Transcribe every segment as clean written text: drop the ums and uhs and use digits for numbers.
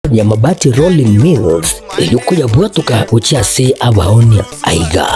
Ya Mabati Rolling Mills eyukuya bwatuka uchiase abaonia aiga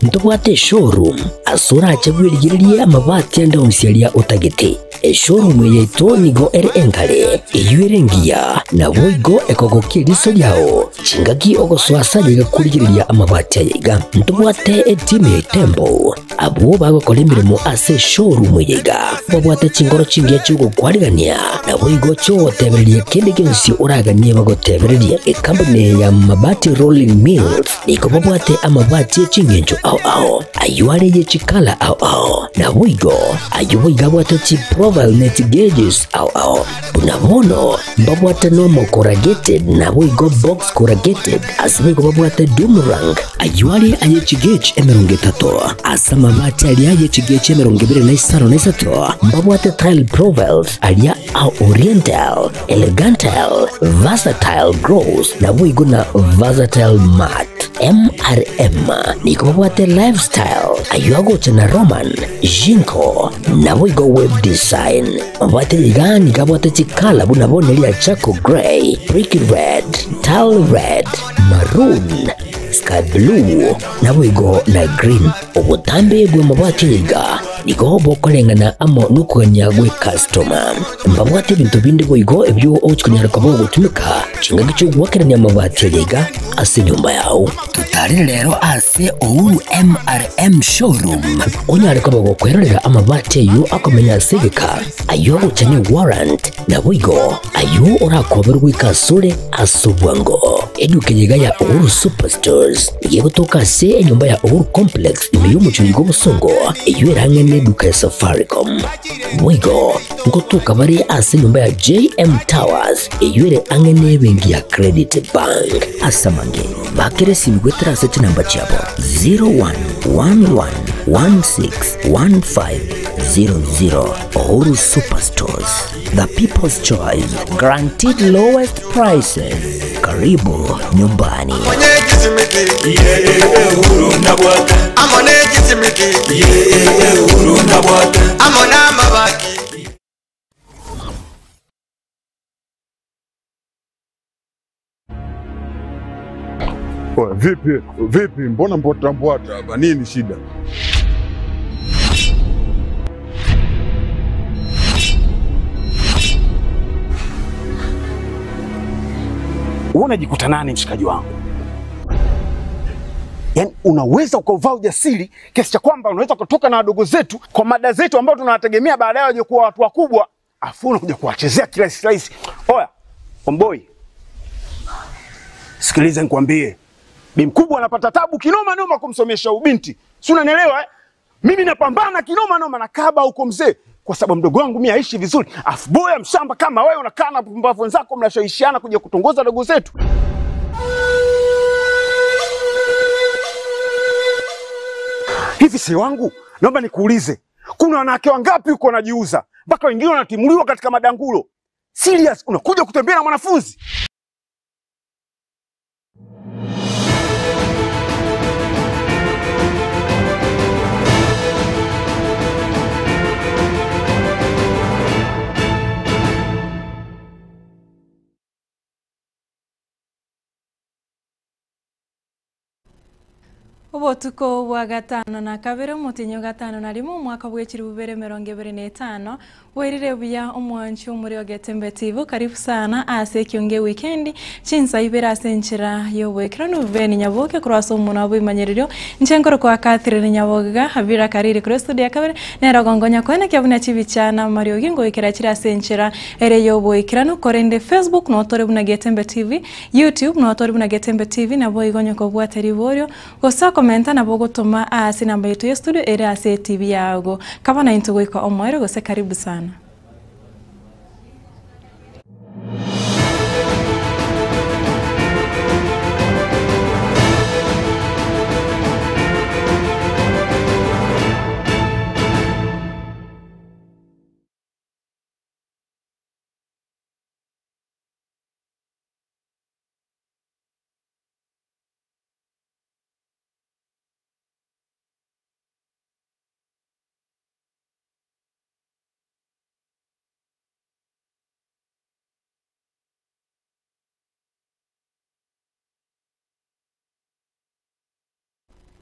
ntobwate showroom asura achabwirigirie amabati anda onsiaria otagete eshowroom yaito nigo ere enkare eyuerengia na boigo ekogokia riso lyao chingaki ogoswasa yegakurigiria amabati aiga ntobwate etime ya tembo abo bagokora emirimo ase showroom yaiga babwate chingoro chingia chigokwarigania na boigo chogotebereria kende gionsi oraganie bagotebereria ekampuni ya Mabati Rolling Mills niko babwate amabati echingencho ao ao ayuare yechikala ao ao na boigo ayo bwate chi profile net gauges ao ao bunabono mbabwate normal corrugated na boigo box corrugated asiboigo babwate doomerang ayuare ayechi gauge emirongo etato asa mabati aria ayechi gauge emirongo ibere na isano na isato mbabwate tile profiles aria ao oriental elegantal versatile gross na boigo na versatile matte MRM niko babwate lifestyle ayuagocha na Roman Jinko na boigo web design mabati igani gabwate chikala bunabonelia charcoal grey, brick red, tile red, maroon, sky blue na boigo na green. Obutambe bwe mabati iga niko bokolengana amo nukuganya gwe customer mbabwate bintu bindi boigo ebyo ochikunyara kwa gotumika chinga gicho mabati iga ase nyumba yao. Tutarire lero ase Uhuru MRM showroom onyare kwa gokwerera amabati ayo akomenya segeka ayo gochane warrant na boigo ayo orakoberwa ikasure asubwango eduke yiga ya Uhuru Superstores yegotoka se enyumba ya Uhuru Complex imeyumucho busongo eyo erangene duka ya Safaricom boigo ngotoka bari ase nyumba ya JM Towers eyere angene bengi ya Credit Bank asamange bakere simigwetra ase chinamba chabo 0111161500. Uhuru Superstores, the people's choice, guaranteed lowest prices. Karibu nyumbani. Vipi, vipi, mbona mbwata mbwata hapa? Nini shida? Unajikuta nani mshikaji wangu? Yaani unaweza ukauvaa ujasiri kiasi cha kwamba unaweza kutoka na wadogo zetu kwa mada zetu ambao tunawategemea baadaye waje kuwa watu wakubwa, afu unakuja kuwachezea kirahisi rahisi. Oya, omboi. Sikiliza nikwambie. Bi mkubwa anapata tabu kinoma noma kumsomesha ubinti. Si unanielewa eh? Mimi napambana kinoma noma na kaba huko mzee kwa sababu mdogo wangu mimi aishi vizuri. Afu boya mshamba kama wewe unakaa na pumbavu wenzako mnashawishiana kuja kutongoza dogo zetu. Hivi si wangu, naomba nikuulize. Kuna wanawake wangapi huko wanajiuza mpaka wengine wanatimuliwa katika madangulo? Serious, unakuja kutembea na mwanafunzi? Obotuko bwa gatano na kabere mutinyo gatano na rimwe umwaka bw'ekiri bubere mirongo ibiri n'etano werire buya omwanchi omuri Ogetembe TV. Karibu sana ase kyonge weekend chinsa ibera ase nchira yobwekero nubeni nyaboke kurasa omuntu abimanyiririo nchengoro kwa Catherine Nyaboga habira kariri kuri studio ya kabere neragongonya kwene kyabuna chibichana Mario gingo ikera chira ase nchira ere yobwekero korende Facebook notore buna Getembe TV, YouTube notore buna Getembe TV nabo igonyo kobwate riborio gosa komenta na bogotoma ase namba yetu ya studio ere ase TV yago kabana intugoika omwero gose karibu sana.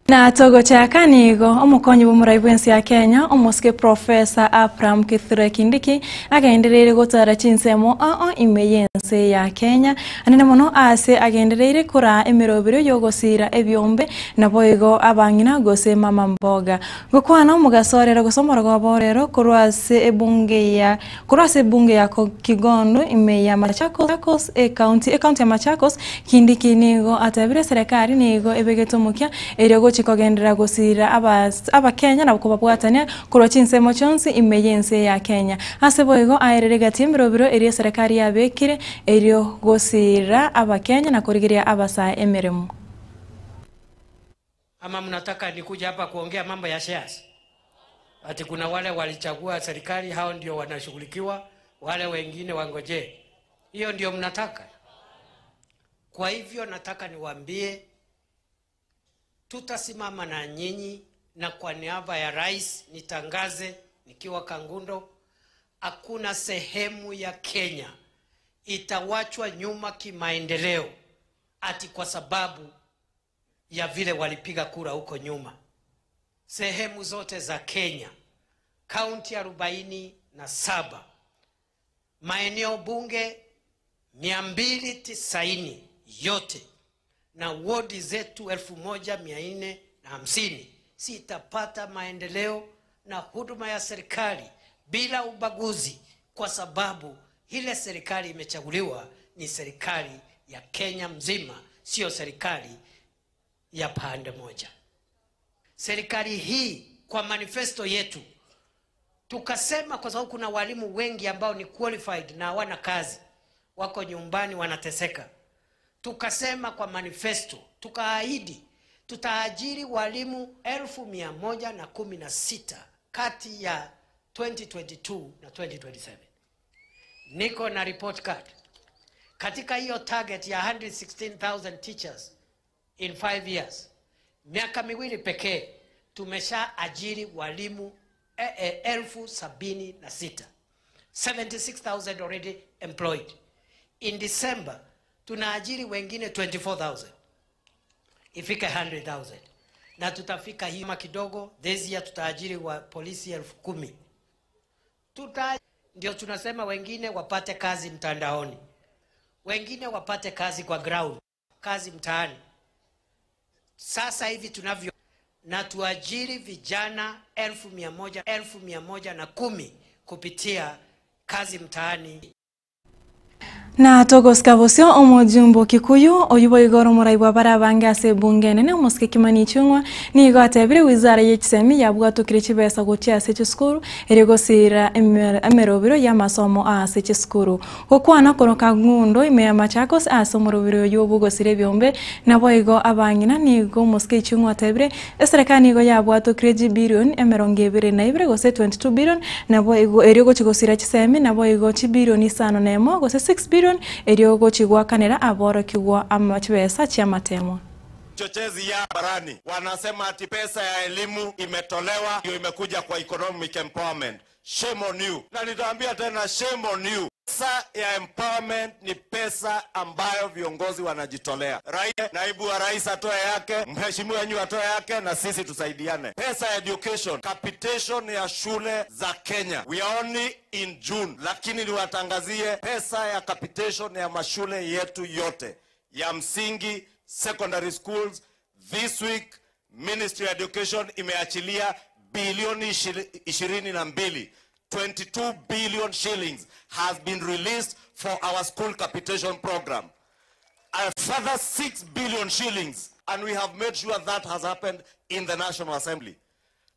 Na togo chaka nigo omukonyi bw'omurai bw'ensi ya Kenya omosike Professor Abraham Kithure Kindiki agendereire gotara chinsemo oo ime y'ensi ya Kenya anene mono ase agendereire kora emirobero yogosira ebyombe naboigo abang'ina gose mama mboga gokwana omugasorero gosomorogo borero korwase ebunge ya Kigondo ime ya Machakos e county ya Machakos. Kindiki nigo atabire serikali nigo ebegetomukia eriogo chikogendera gosira aba Kenya na kubabwatania korwa chinsemo chonsi ime y'ensi ya Kenya ase boigo aerere gati emirobero eri serikali yabekire erio gosira aba Kenya na kurigiria abasa emirimo. Ama mnataka nikuja hapa kuongea mambo ya shares? Ati kuna wale walichagua serikali, hao ndio wanashughulikiwa, wale wengine wangoje. Hiyo ndio mnataka? Kwa hivyo nataka niwaambie tutasimama na nyinyi, na kwa niaba ya rais nitangaze nikiwa Kangundo, hakuna sehemu ya Kenya itawachwa nyuma kimaendeleo ati kwa sababu ya vile walipiga kura huko nyuma. Sehemu zote za Kenya, kaunti 47, maeneo bunge 290 yote, na wodi zetu 1450 sitapata maendeleo na huduma ya serikali bila ubaguzi, kwa sababu ile serikali imechaguliwa ni serikali ya Kenya mzima, sio serikali ya pande moja. Serikali hii kwa manifesto yetu tukasema, kwa sababu kuna walimu wengi ambao ni qualified na hawana kazi, wako nyumbani wanateseka, tukasema kwa manifesto, tukaahidi tutaajiri walimu 1,116 kati ya 2022 na 2027. Niko na report card. Katika hiyo target ya 116,000 teachers in 5 years, miaka miwili pekee tumesha ajiri walimu 76,000. 76,000 already employed. In December tunaajiri wengine 24,000. Ifike 100,000. Na tutafika hima kidogo, this year tutaajiri wa polisi 10,000. Ndio tunasema wengine wapate kazi mtandaoni, wengine wapate kazi kwa ground, kazi mtaani. Sasa hivi tunavyo, na tuajiri vijana 1,110,000 kupitia kazi mtaani. Na togosika bosio omujumbo Kikuyu oyubo igoro muraibwa barabanga ase bunge nene omosike Kimani Ichung'wa nigo atebire wizara y'echisemi yabwatukire chibesa gochia ase chisukuru eri gosira emerobero ya masomo ase chisukuru gokwana koroka ng'undo ime ya Machakos ase omorobero oyo obogosire ebyombe nabo igo abang'ina nigo omosike Ichung'wa atebire eserekari nigo yabwatukire chibilion 22 gose 22 billion nabo igo eri gochigosira chisemi nabo igo chibilion 5 gose 6 billion eriogo chigwakanera aborokigwa amachibesa chiamatemo. Chochezi ya barani wanasema ati pesa ya elimu imetolewa ndio imekuja kwa economic empowerment. Shame on you. Na nitaambia tena shame on you. Pesa ya empowerment ni pesa ambayo viongozi wanajitolea. Rais, naibu wa rais atoe yake, mheshimiwa wenyu atoe yake, na sisi tusaidiane. Pesa ya education, capitation ya shule za Kenya. We are only in June, lakini niwatangazie pesa ya capitation ya mashule yetu yote ya msingi, secondary schools. This week Ministry of Education imeachilia bilioni 22. 22 billion shillings has been released for our school capitation program. A further 6 billion shillings, and we have made sure that has happened in the National Assembly,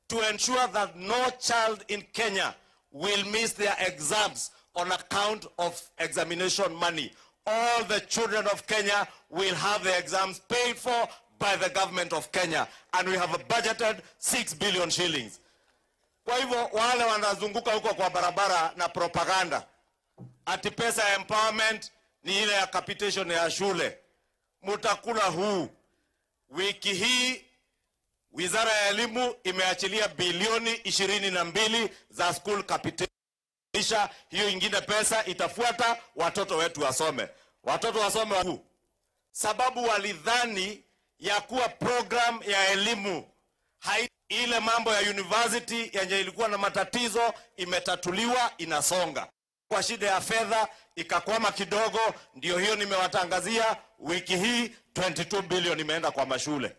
to ensure that no child in Kenya will miss their exams on account of examination money. All the children of Kenya will have their exams paid for by the government of Kenya, and we have budgeted 6 billion shillings. Kwa hivyo wale wanazunguka huko kwa barabara na propaganda ati pesa ya empowerment ni ile ya capitation ya shule, mutakula huu. Wiki hii Wizara ya Elimu imeachilia bilioni 22 za school capitation. Hiyo ingine pesa itafuata, watoto wetu wasome. Watoto wasome huu. Sababu walidhani ya kuwa program ya elimu ile mambo ya university yenye ilikuwa na matatizo imetatuliwa, inasonga. Kwa shida ya fedha ikakwama kidogo, ndio hiyo nimewatangazia wiki hii 22 billion imeenda kwa mashule.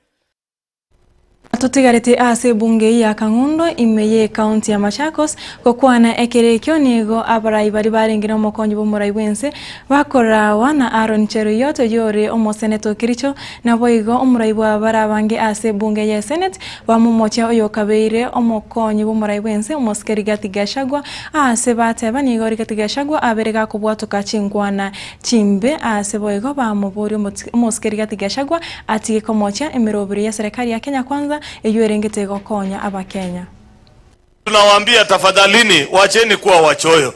Tutigarete ase bunge ya Kangundo imeye county ya Machakos gokwana ekerekio nigo abarai bari barengire omokonyi bomorai bwense bakorawa na Aaron Cheruiyot yore omoseneto Kericho naboigo omorai bwa barabange ase bunge ya Senate bamumocha oyo kabeire omokonyi bomorai bwense omosike Rigathi Gachagua ase bateba nigo Rigathi Gachagua aberega kobwatoka chingwana chimbe ase boigo bamobori omosike Rigathi Gachagua atige komocha emirobiri ya serikali ya Kenya Kwanza eyo erengete gokonya abakenya. Tunawaambia tafadhalini, wacheni kuwa wachoyo.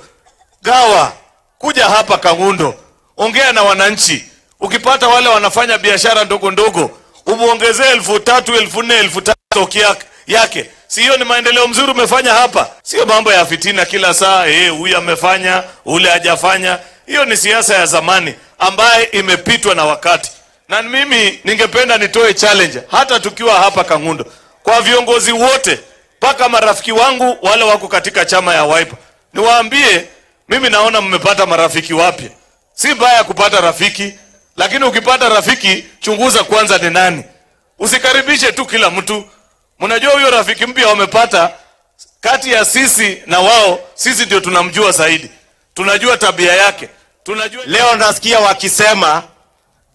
Gawa, kuja hapa Kangundo, ongea na wananchi. Ukipata wale wanafanya biashara ndogo ndogo, umuongezee 3,000, 4,000, 5,000 yake. Si hiyo ni maendeleo mzuri umefanya hapa? Sio mambo ya fitina kila saa, huyu amefanya, ule hajafanya. Hiyo ni siasa ya zamani ambaye imepitwa na wakati. Na mimi ningependa nitoe challenge hata tukiwa hapa Kangundo kwa viongozi wote, paka marafiki wangu wale wako katika chama ya Wiper. Niwaambie, mimi naona mmepata marafiki wapya. Si mbaya kupata rafiki, lakini ukipata rafiki chunguza kwanza ni nani. Usikaribishe tu kila mtu. Mnajua huyo rafiki mpya wamepata, kati ya sisi na wao, sisi ndio tunamjua zaidi. Tunajua tabia yake. Tunajua. Leo nasikia wakisema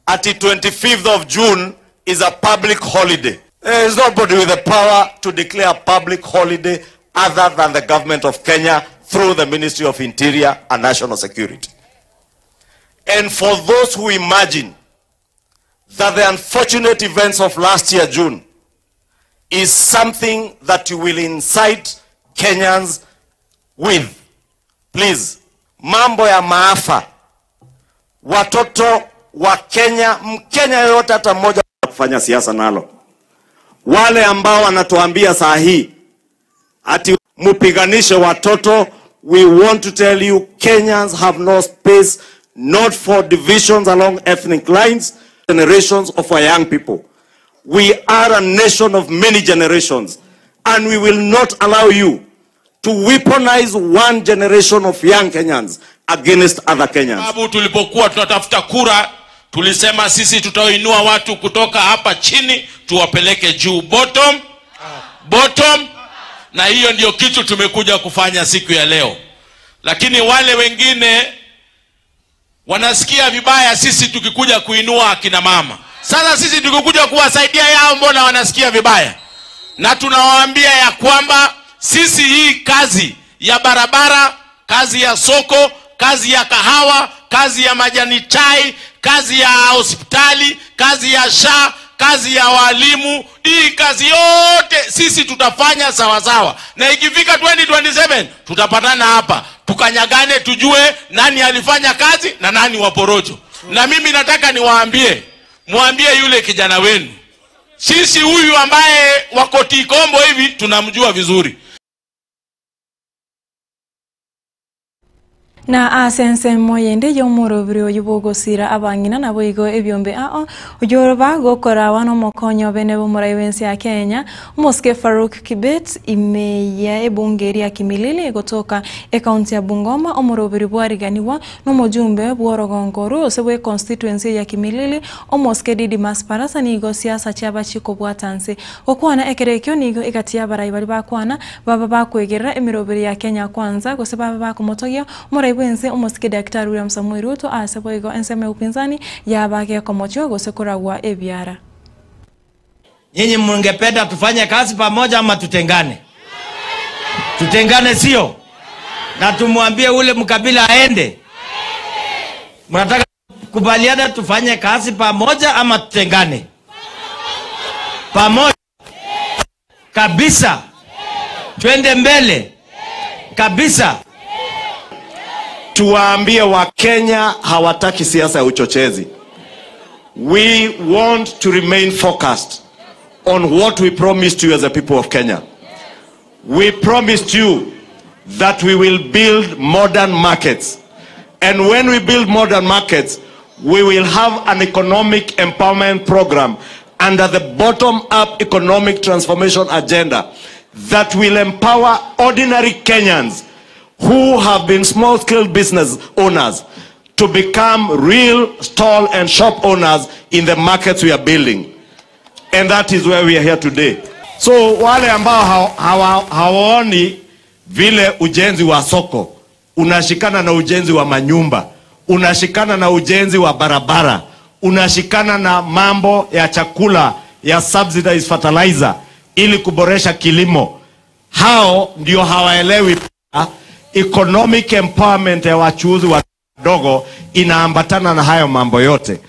ati 25th of June is a public holiday. There is nobody with the power to declare a public holiday other than the government of Kenya through the Ministry of Interior and National Security. And for those who imagine that the unfortunate events of last year, June, is something that you will incite Kenyans with, please, mambo ya maafa, watoto wa Kenya, Mkenya yoyote hata mmoja kufanya siasa nalo. Wale ambao wanatuambia saa hii ati mupiganishe watoto, we want to tell you Kenyans have no space, not for divisions along ethnic lines, generations of our young people. We are a nation of many generations, and we will not allow you to weaponize one generation of young Kenyans against other Kenyans. Sababu tulipokuwa tunatafuta kura, tulisema sisi tutainua watu kutoka hapa chini tuwapeleke juu, bottom bottom, na hiyo ndio kitu tumekuja kufanya siku ya leo. Lakini wale wengine wanasikia vibaya sisi tukikuja kuinua akina mama. Sasa sisi tukikuja kuwasaidia yao, mbona wanasikia vibaya? Na tunawaambia ya kwamba sisi hii kazi ya barabara, kazi ya soko, kazi ya kahawa, kazi ya majani chai, kazi ya hospitali, kazi ya SHA, kazi ya walimu, hii kazi yote sisi tutafanya sawa sawa. Na ikifika 2027 tutapatana hapa, tukanyagane, tujue nani alifanya kazi na nani waporojo. Na mimi nataka niwaambie, muambie yule kijana wenu, sisi huyu ambaye wako Tikombo hivi tunamjua vizuri. Na asense moyende yomurobiri oyubogosira abangina nabo igo ebyombe ao ojoroba gokora wano mokonyo bene bomorai wensi ya Kenya Mosque Farouk Kibet imeya ebungeri ya Kimilili gotoka e county ya Bungoma omurobiri bwariganiwa no mujumbe bworogongoro osebwe constituency ya Kimilili Omosque Didmus Barasa nigo siasa kyabachiko bwatanse okwana ekerekyo nigo ekatia barai bari bakwana baba bakwegerera emirobiri ya Kenya Kwanza gose baba bakomotogia morai wense omosike Daktari William Samoei Ruto asebo igo enseme upinzani yabake komocho gose kuragwa ebiara. Nyinyi mngependa tufanye kazi pamoja ama tutengane? Tutengane, sio? Na tumwambie ule mkabila aende. Mnataka kubaliana tufanye kazi pamoja ama tutengane? Pamoja kabisa. Twende mbele kabisa. Tuwaambie wa Kenya hawataki siasa ya uchochezi. We want to remain focused on what we promised you as a people of Kenya. We promised you that we will build modern markets. And when we build modern markets, we will have an economic empowerment program under the bottom-up economic transformation agenda that will empower ordinary Kenyans who have been small-scale business owners to become real stall and shop owners in the markets we are building. And that is where we are here today. So wale ambao hawaoni vile ujenzi wa soko unashikana na ujenzi wa manyumba, unashikana na ujenzi wa barabara, unashikana na mambo ya chakula, ya subsidized fertilizer ili kuboresha kilimo, hao ndio hawaelewi economic empowerment ya wachuuzi wadogo inaambatana na hayo mambo yote.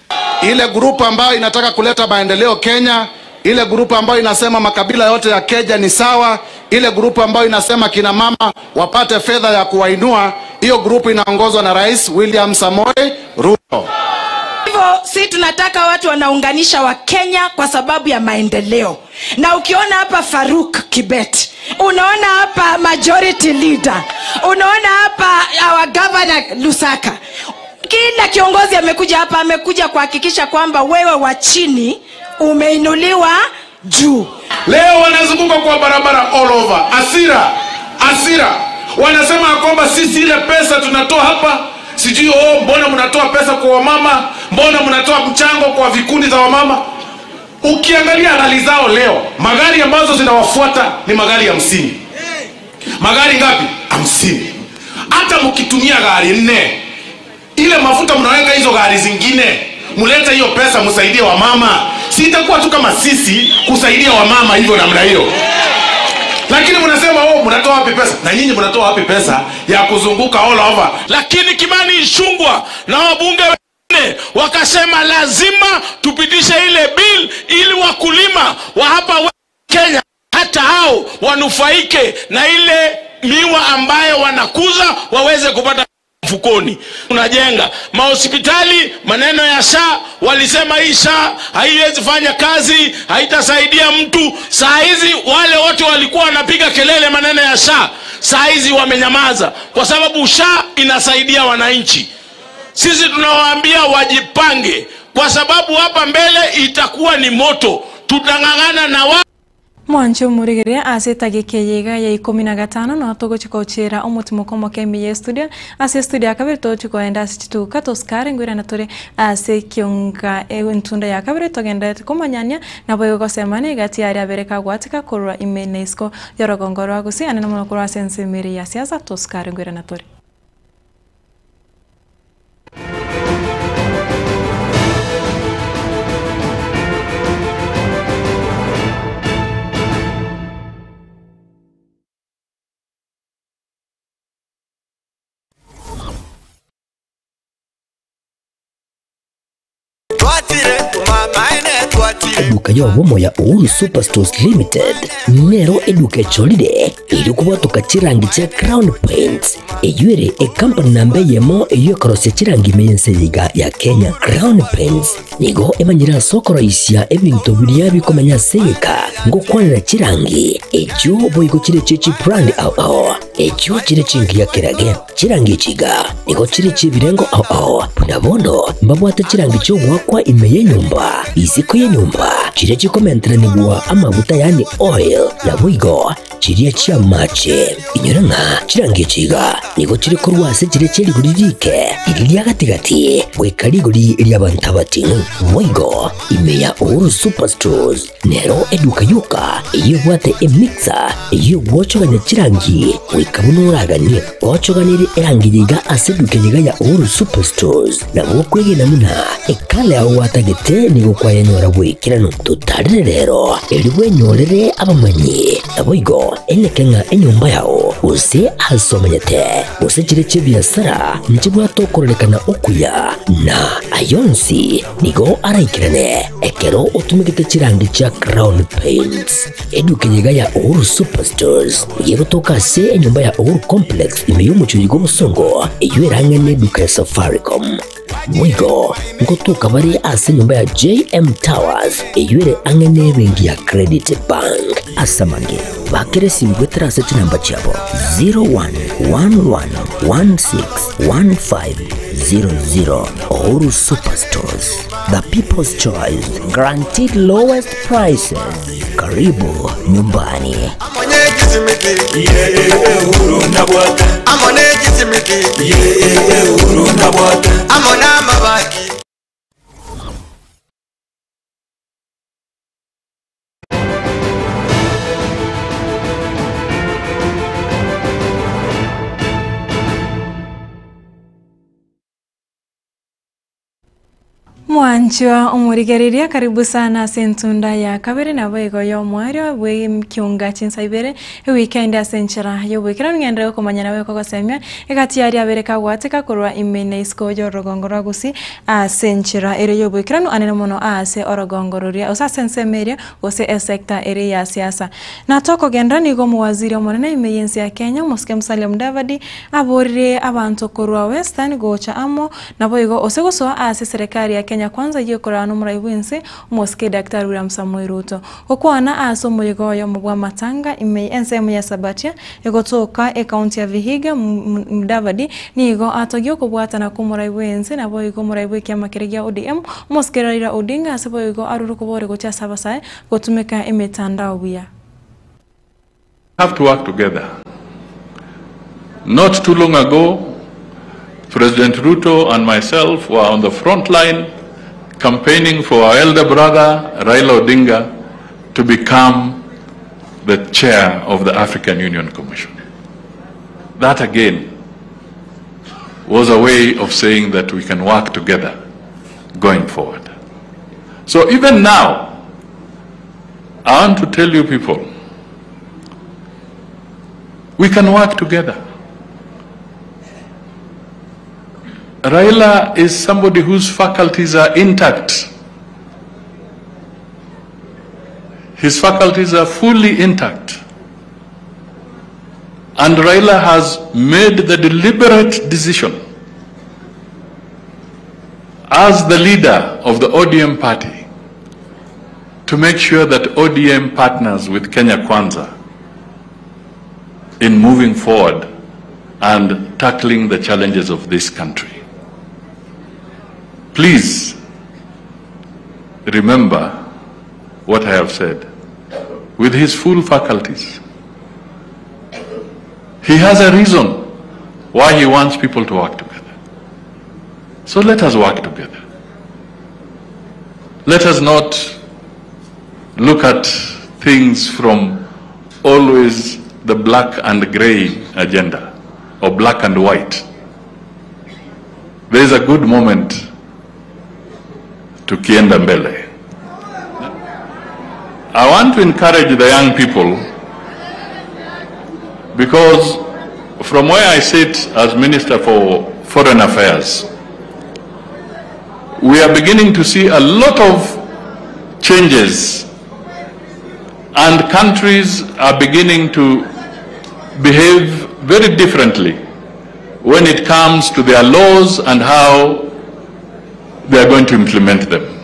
Ile grupu ambayo inataka kuleta maendeleo Kenya, ile grupu ambayo inasema makabila yote ya Kenya ni sawa, ile grupu ambayo inasema kina mama wapate fedha ya kuwainua, hiyo grupu inaongozwa na Rais William Samoei Ruto. Hivyo si tunataka watu wanaunganisha wa Kenya kwa sababu ya maendeleo. Na ukiona hapa Farouk Kibet, unaona hapa majority leader, unaona hapa our governor Lusaka. Kila kiongozi amekuja hapa, amekuja kuhakikisha kwamba wewe wa chini umeinuliwa juu. Leo wanazunguka kwa barabara all over. Asira, asira. Wanasema kwamba sisi ile pesa tunatoa hapa, sijui oh, mbona mnatoa pesa kwa wamama, mbona mnatoa mchango kwa vikundi za wamama. Ukiangalia hali zao leo, magari ambazo zinawafuata ni magari 50. Magari ngapi? 50. Hata mkitumia gari 4, ile mafuta mnaweka hizo gari zingine, mulete hiyo pesa msaidie wamama. Si itakuwa tu kama sisi kusaidia wamama hivyo namna hiyo. Lakini mnasema oh, mnatoa wapi pesa? Na nyinyi mnatoa wapi pesa ya kuzunguka all over? Lakini Kimani Ichung'wah na wabunge wengine wakasema lazima tupitishe ile bill ili wakulima wa hapa Kenya hata hao wanufaike na ile miwa ambayo wanakuza waweze kupata mfukoni. Tunajenga mahospitali, maneno ya SHA, walisema hii SHA haiwezi fanya kazi, haitasaidia mtu. Saa hizi wale wote walikuwa wanapiga kelele maneno ya SHA, saa hizi wamenyamaza kwa sababu SHA inasaidia wananchi. Sisi tunawaambia wajipange kwa sababu hapa mbele itakuwa ni moto. Tutang'ang'ana na wao. Mwancho murigeria ase tagike yega ya 15 no togochikochera omutimo komoke emiye studio ase studio akabere tochikoenda ase chituka toskare ngwira natore ase kionga entunda ya kabere togenda komanyanya nabo yogosemana egati ari abereka gwatika korwa imenesco yorogongorwa gusi anene mono korwa ase ensemeri ya siasa toskare ngwira natore. Eduka yobomo ya Uhuru Superstores Limited nero eduka echolire irikubwatuka chirangi cha Crown Paints eyuere ekampani namba yemo eyekorosia chirangi meyenseyiga ya Kenya. Crown Paints nigo emanyira sokoroisia ebinto biria bikomenya seyeka ngokwanira chirangi echo boigo chire chichi brand ao ao echo chire chingi ya kerage chirangi chiga nigo chire chibirengo ao ao nabono mbabwate chirangi chogwakwa ime yenyumba isiko yenyumba chire chikomenteranigwa amaguta yani oil na bwigo chiria chia mache inyoranga chirangi chiga nigo chiri korwase chire chiriguri rike iriria gatigati gwikariguri ria bantu abatinu bwigo ime ya Uhuru Superstores nero eduka yuka eyebwate emixer eyogwochoganya chirangi gwikabunuraganie ochoganire erangi yiga ase eduka yiga ya Uhuru Superstores nabwo kwegena muna ekale aho watagete nigo kwayenyora gwikirano tutarire rero eribwenyorere abamanyi naboigo enekenga enyumba yao use asomenyete use chire chebiasara nchibwatokorerekana okuya na ayonsi nigo araikirane ekero otumigete chirangi cha Crown Paints eduka yiga ya Uhuru Superstores yegotoka se enyumba ya Uhuru Complex imeyumuchuji g'omusongo eywerang'ene eduka ya Safaricom mwigo ngotuka bari ase nyumba ya JM Towers eyuere ang'ene bengi ya Credit Bank asamange bakere simbwetera ase chinamba chiabo 0111161500. Uhuru Superstores The people's choice, guaranteed lowest prices. Karibu nyumbani. Mwanchwa umurigereria karibu sana sentunda ya kabere na bwego yo mwario bwe mkiunga chinsaibere weekend ya senchera yo bwekera ngendere komanya nawe kogosemia ekati yari abereka gwateka korwa imene isko yo rogongo rwagusi a senchera ere yo bwekera no anene mono ase orogongo ruria osa sensemeria gose e sector ere ya siasa na toko gendra nigo muwaziri omonene imeyensi ya Kenya Mosike Musalia Mudavadi aborire abantu korwa Western gocha amo na boigo osegosoa ase serikali ya Kenya Kwanza yekora no muraiwense Mosike Dr. William Samoei Ruto okwana aso muyigoyo mubwa matanga ime ensemu ya Sabatia egotoka e county ya Vihiga Mudavadi nigo atogyo kubwata na kumuraiwense na boigo muraiwe kya makeregia ODM Mosike Raila Odinga ase boigo aruru kubore gocha sabasae gotumeka emitandao buya. Have to work together. Not too long ago, President Ruto and myself were on the front line campaigning for our elder brother, Raila Odinga, to become the chair of the African Union Commission. That again was a way of saying that we can work together going forward. So even now, I want to tell you people, we can work together. Raila is somebody whose faculties are intact. His faculties are fully intact. And Raila has made the deliberate decision as the leader of the ODM party to make sure that ODM partners with Kenya Kwanza in moving forward and tackling the challenges of this country. Please remember what I have said. With his full faculties, he has a reason why he wants people to work together. So let us work together. Let us not look at things from always the black and gray agenda or black and white. There is a good moment tukienda mbele. I want to encourage the young people, because from where I sit as Minister for Foreign Affairs, we are beginning to see a lot of changes, and countries are beginning to behave very differently when it comes to their laws and how they are going to implement them.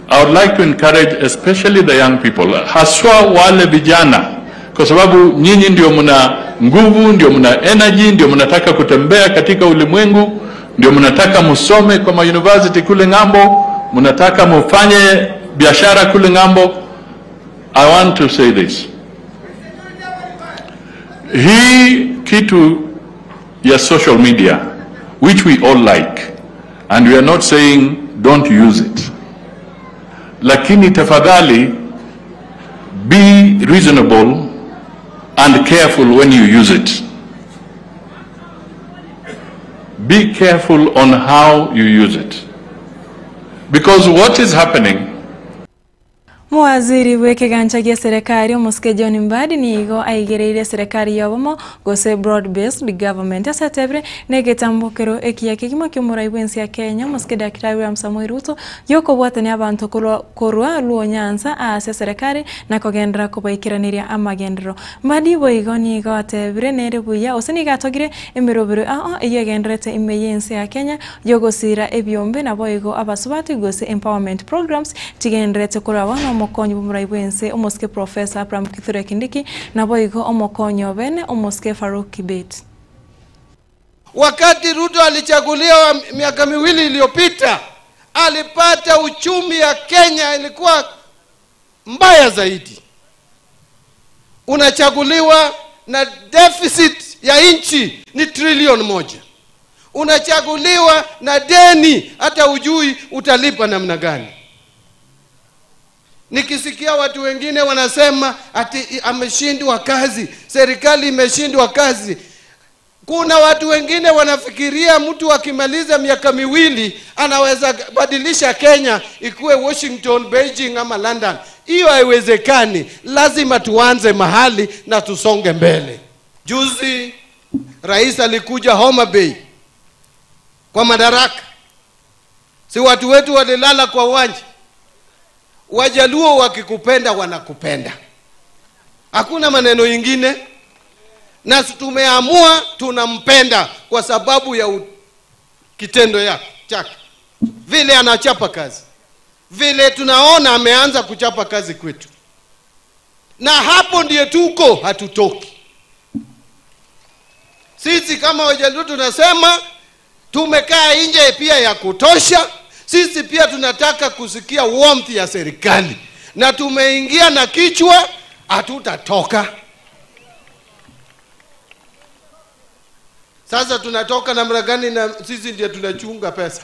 I would like to encourage especially the young people, haswa wale vijana, kwa sababu nyinyi ndio mna nguvu, ndio mna energy, ndio mnataka kutembea katika ulimwengu, ndio mnataka musome kwa university kule ng'ambo, mnataka mufanye biashara kule ng'ambo. I want to say this. Hii kitu ya social media, which we all like, and we are not saying don't use it, lakini tafadhali be reasonable and careful when you use it. Be careful on how you use it. Because what is happening. Mwaziri wekiganja gia serikali Mosike John Mbadi nigo aigereire serikali yobomo gose broad based government asetebre negetambukero ekiya kigima kyomuraibu ensi ya Kenya Mosike Dr. William Samoei Ruto yokobwatania abantu korwa Luo Nyanza ase serikali na kogendera kobaikiraniria amagendero. Mbadi boigo nigo atebre nere buya ose nigo atogire emirobero eyegenderete imeye ensi ya Kenya yogosira ebyombe na boigo abasubati gose empowerment programs tigenderete korwa omokonyo bumuraibu ense Omosike Professor Abraham Kithure Kindiki na boigo omokonyo bene Omosike Farouk Kibet. Wakati Ruto alichaguliwa miaka miwili iliyopita, Alipata uchumi ya Kenya ilikuwa mbaya zaidi. Unachaguliwa na deficit ya nchi ni 1 trillion. Unachaguliwa na deni hata ujui utalipa namna gani. Nikisikia watu wengine wanasema ati ameshindwa kazi, serikali imeshindwa kazi. Kuna watu wengine wanafikiria mtu akimaliza miaka 2 anaweza badilisha Kenya ikuwe Washington, Beijing ama London. Hiyo haiwezekani. Lazima tuanze mahali na tusonge mbele. Juzi rais alikuja Homa Bay kwa madaraka. Si watu wetu walilala kwa uwanja. Wajaluo wakikupenda wanakupenda. Hakuna maneno ingine. Na tumeamua tunampenda kwa sababu ya kitendo yake chake. Vile anachapa kazi. Vile tunaona ameanza kuchapa kazi kwetu. Na hapo ndiye tuko, hatutoki. Sisi kama Wajaluo tunasema tumekaa nje pia ya kutosha. Sisi pia tunataka kusikia warmth ya serikali. Na tumeingia na kichwa, hatutatoka. Sasa tunatoka namna gani na sisi ndiye tunachunga pesa?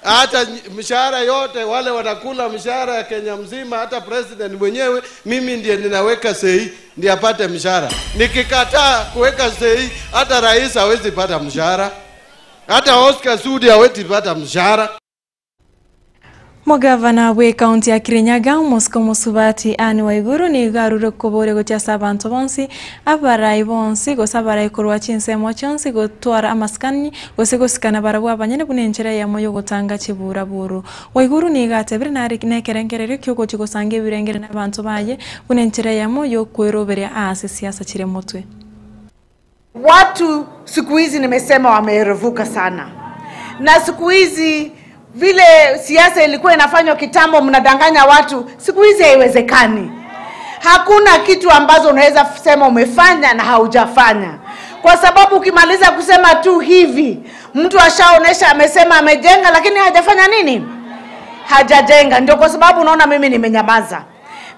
Hata mshahara yote wale wanakula mshahara ya Kenya mzima, hata president mwenyewe mimi ndiye ninaweka sahihi ndiye apate mshahara. Nikikataa kuweka sahihi hata rais hawezi pata mshahara. Hata Oscar Sudi hawezi pata mshahara. Mugavana we kaunti ya Kirinyaga Mosco Musubati Anne Waiguru ni garure kobore gochasa abantu bonsi abarai bonsi gosabarai korwa chinsemo chonsi gotwara amaskani gose gosikana barabwa abanyene bunenchera ya moyo gotanga chibura buru. Waiguru ni gatebere nari nekerengerere kyoko chigosange birengere n'abantu baye bunenchera ya moyo kweroberia ase siasa chire motwe. Watu siku hizi nimesema wameerevuka sana. Na siku hizi vile siasa ilikuwa inafanywa kitambo mnadanganya watu, siku hizi haiwezekani. Hakuna kitu ambazo unaweza sema umefanya na haujafanya. Kwa sababu ukimaliza kusema tu hivi, mtu ashaonesha amesema amejenga lakini hajafanya nini? Hajajenga. Ndio kwa sababu unaona mimi nimenyamaza.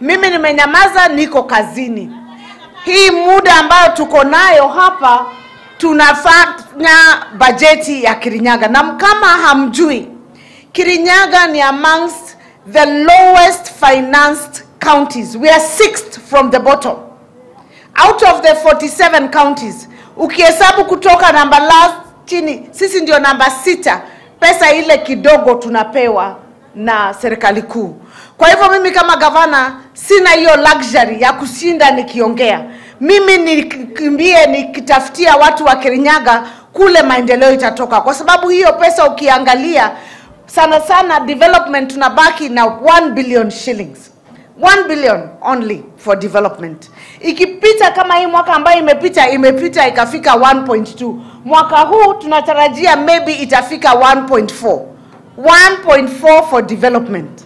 Mimi nimenyamaza, niko kazini. Hii muda ambayo tuko nayo hapa tunafanya bajeti ya Kirinyaga. Na kama hamjui, Kirinyaga ni amongst the lowest financed counties. We are 6th from the bottom. Out of the 47 counties, ukihesabu kutoka namba last chini, sisi ndio namba 6. Pesa ile kidogo tunapewa na serikali kuu. Kwa hivyo mimi kama gavana sina hiyo luxury ya kushinda nikiongea. Mimi nikimbie nikitafutia watu wa Kirinyaga kule maendeleo itatoka. Kwa sababu hiyo pesa ukiangalia sana sana development tunabaki na 1 billion shillings. 1 billion only for development. Ikipita kama hii mwaka ambayo imepita ikafika 1.2. Mwaka huu tunatarajia maybe itafika 1.4. 1.4 for development.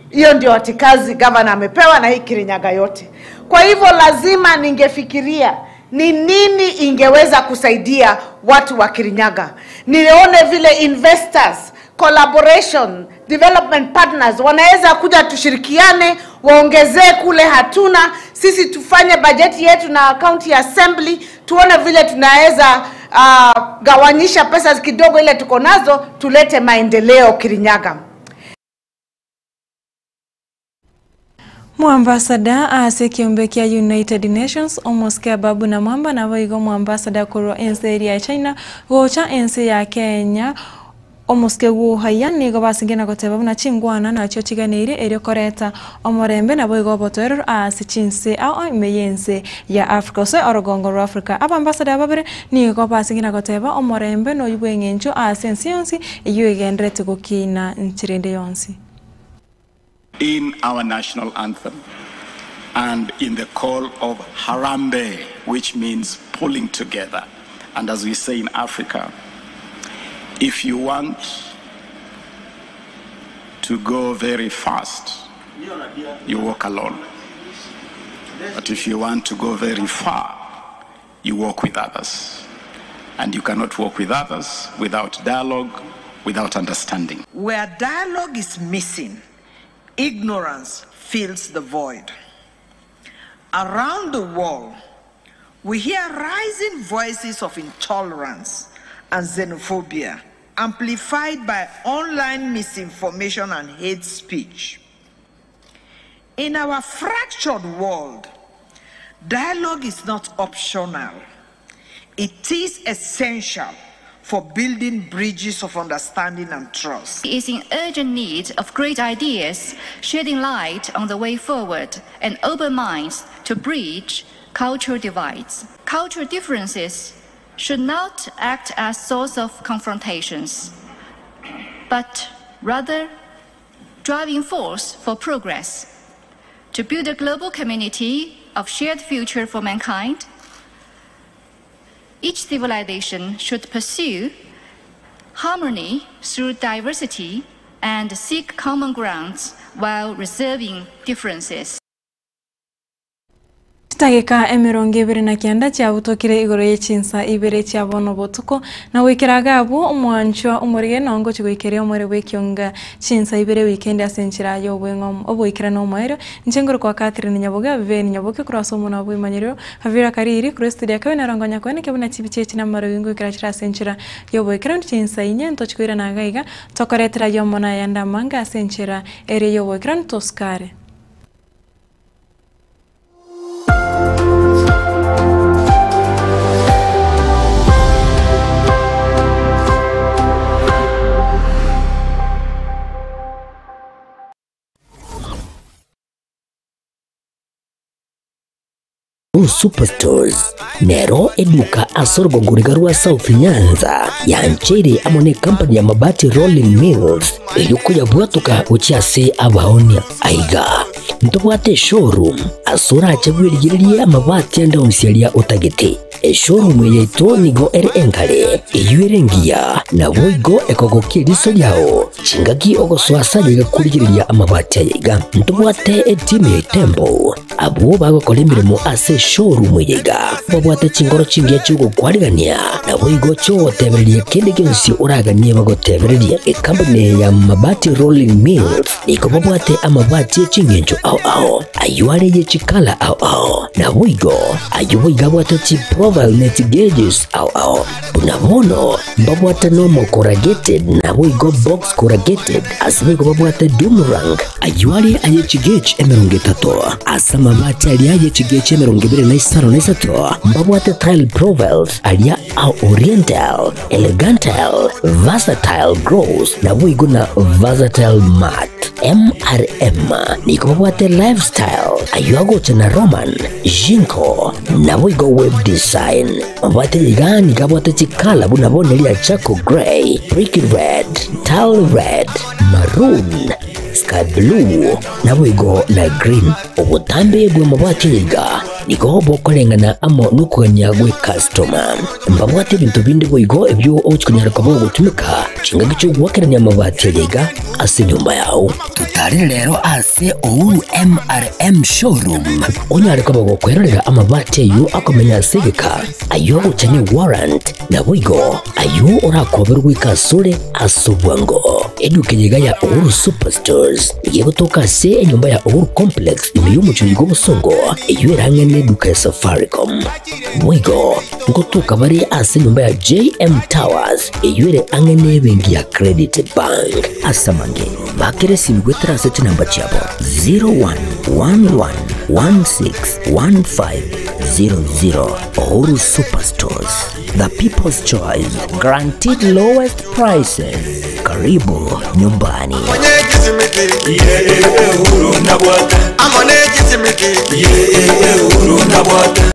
Hiyo ndio atikazi governor amepewa na hii Kirinyaga yote. Kwa hivyo lazima ningefikiria ni nini ingeweza kusaidia watu wa Kirinyaga. Nione vile investors, collaboration, development partners wanaweza kuja tushirikiane, waongezee kule hatuna, sisi tufanye bajeti yetu na county assembly, tuone vile tunaweza gawanyisha pesa kidogo ile tuko nazo, tulete maendeleo Kirinyaga. Mwambasada ase kiombekia United Nations omoskia babu na mwamba na waigo mwambasada korwa ense ya China gocha ense ya Kenya omoske guhaya nigo basingena goteba buna chingwana nacho chiganire erio koreta omorembe nabo igo botoero ase chinse ao imeyense ya Africa so orogongo rwa Africa. Abambasada babere nigo basingena goteba omorembe no yubwengencho ase ense yonsi iyo igendrete gokina nchirende yonsi. In our national anthem and in the call of Harambe, which means pulling together. And as we say in Africa, if you want to go very fast, you walk alone. But if you want to go very far, you walk with others. And you cannot walk with others without dialogue, without understanding. Where dialogue is missing, ignorance fills the void. Around the world, we hear rising voices of intolerance and xenophobia, amplified by online misinformation and hate speech. In our fractured world, dialogue is not optional. It is essential for building bridges of understanding and trust. Is in urgent need of great ideas, shedding light on the way forward and open minds to bridge cultural divides. Cultural differences should not act as source of confrontations, but rather driving force for progress. To build a global community of shared future for mankind, each civilization should pursue harmony through diversity and seek common grounds while reserving differences. Chitageka 29 chiabutokire igoro yechinsa ibere chiabono botuko na wikiraga abu omwanchwa omorige nongo chigwikere omore bwekionga chinsa ibere weekend asenchira yo bwengom oboikira no moero nchengoro kwa Catherine Nyaboga Veni Nyaboke cross omona bwimanyiro Havira Kariri kuri studio kawe narongonya kwene kebuna chibiche na marowingo ikira chira senchira yo boikira chinsa inye ntochikwira nagaiga tokoretera yo mona yanda manga asenchira ere yo boikira toskare. Superstores nero eduka asorgongoriga rwa South Nyanza yanchere amone company ya Mabati Rolling Mills eyukuya bwatuka uchiase abaonia aiga ntobwate showroom asora achebwirigirie amabati anda onsialia otagete eshowroom yeito nigo ere enkare eyuerengia na boigo ekogokiriso lyao chingaki ogoswasa yigakurigiriria amabati ayiga ntobwate etimu ya tembo abo bagokora emirimo ase showroom yiga babwate chingoro chingia chugokwarigania na boigo chotebereria kende gionsi oraganie bagotebereria ekampani ya Mabati Rolling Mills iko babwate amabati echingencho ao ao ayuare yechikala ao ao na boigo ayo bwate chi profile net gauges ao ao bunabono babwate normal corrugated na boigo box corrugated asibigo babwate doomerang ayuare ayechi gauge 30 asamabati ali ayechi gauge 25 babwate tile profiles alia au oriental elegantal versatile gross na boigo na versatile matte MRM niko babwate lifestyle ayuago na Roman Jinko na boigo web design mabate igani gabwate chikala bunabone lia charcoal grey, brick red, tile red, maroon, sky blue na boigo na green. Obutambe bwe mabate iga niko bokolengana amo nukuganya gwe customer mbabwate bintu bindi boigo ebyo ochikunyara kobo gutumika chinga gicho gwakeranya mabate iga ase nyumba yao. Tutari lero ase Uhuru MRM showroom onyare kobo gokwerera amabate yu akomenya segeka ayo guchanye warrant na boigo ayo orakoberwa ikasure asubwango eduke ya Uhuru Superstores igegotoka se enyumba ya Uhuru Complex imiyumucho yigobusongo eyurange neduka ya Safaricom boigo ngotoka bari ase nyumba ya JM Towers eyure angene bengi ya Credit Bank asamange bakere simigwetera seti namba chabo 0111161500. Uhuru Superstores, the people's choice, guaranteed lowest prices. Karibu nyumbani.